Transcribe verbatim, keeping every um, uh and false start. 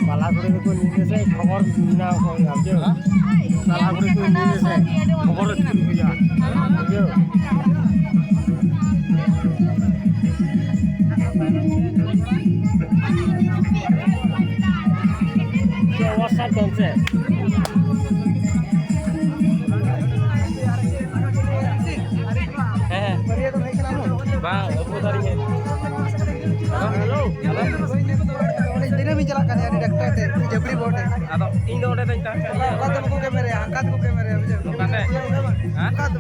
ᱯᱟᱞᱟ ᱠᱚᱨᱮ ᱫᱚᱠᱚ ᱧᱤᱫᱟᱹ ᱥᱮᱫ ᱠᱷᱚᱵᱚᱨ ᱵᱮᱱᱟᱣ ᱠᱚ ᱦᱩᱭᱩᱜᱼᱟ, ᱵᱩᱡᱷᱟᱹᱣ? ᱯᱟᱞᱟ ᱠᱚᱨᱮ ᱠᱚ ᱧᱤᱫᱟᱹ ᱥᱮᱫ ᱠᱷᱚᱵᱚᱨ ᱟᱹᱪᱩᱨ ᱦᱩᱭᱩᱜᱼᱟ, ᱵᱩᱡᱷᱟᱹᱣ? ᱪᱮᱫ ᱚᱵᱚᱥᱛᱟ ᱪᱚᱞᱪᱮ? ᱦᱮᱸ, ᱦᱮᱸ᱾ ᱵᱟᱝ, ᱟᱹᱜᱩ ᱫᱟᱲᱮ ᱜᱮ᱾ Hello, hello. ᱩᱱᱤ ᱫᱤᱱᱟᱹᱢ ᱤᱧ ᱪᱟᱞᱟᱜ ᱠᱟᱱᱟ, ᱩᱱᱤ ᱰᱟᱠᱛᱟᱨ ᱴᱷᱮᱱ, ᱡᱟᱹᱯᱲᱤ ᱵᱚᱦᱚᱛ ᱴᱷᱮᱱ᱾ ᱟᱫᱚ ᱤᱧ ᱫᱚ ᱚᱸᱰᱮ ᱫᱚᱧ ᱛᱟᱦᱮᱸ ᱠᱟᱱ ᱜᱮᱭᱟ᱾ ᱚᱠᱟ ᱛᱮ ᱵᱟᱠᱚ ᱠᱮᱢᱮᱨᱟᱭᱟ, ᱚᱠᱟ ᱛᱮᱠᱚ ᱠᱮᱢᱮᱨᱟᱭᱟ, ᱵᱩᱡᱷᱟᱹᱣ? ᱚᱠᱟᱛᱮ? ᱦᱮᱸ? ᱚᱠᱟ ᱛᱮ?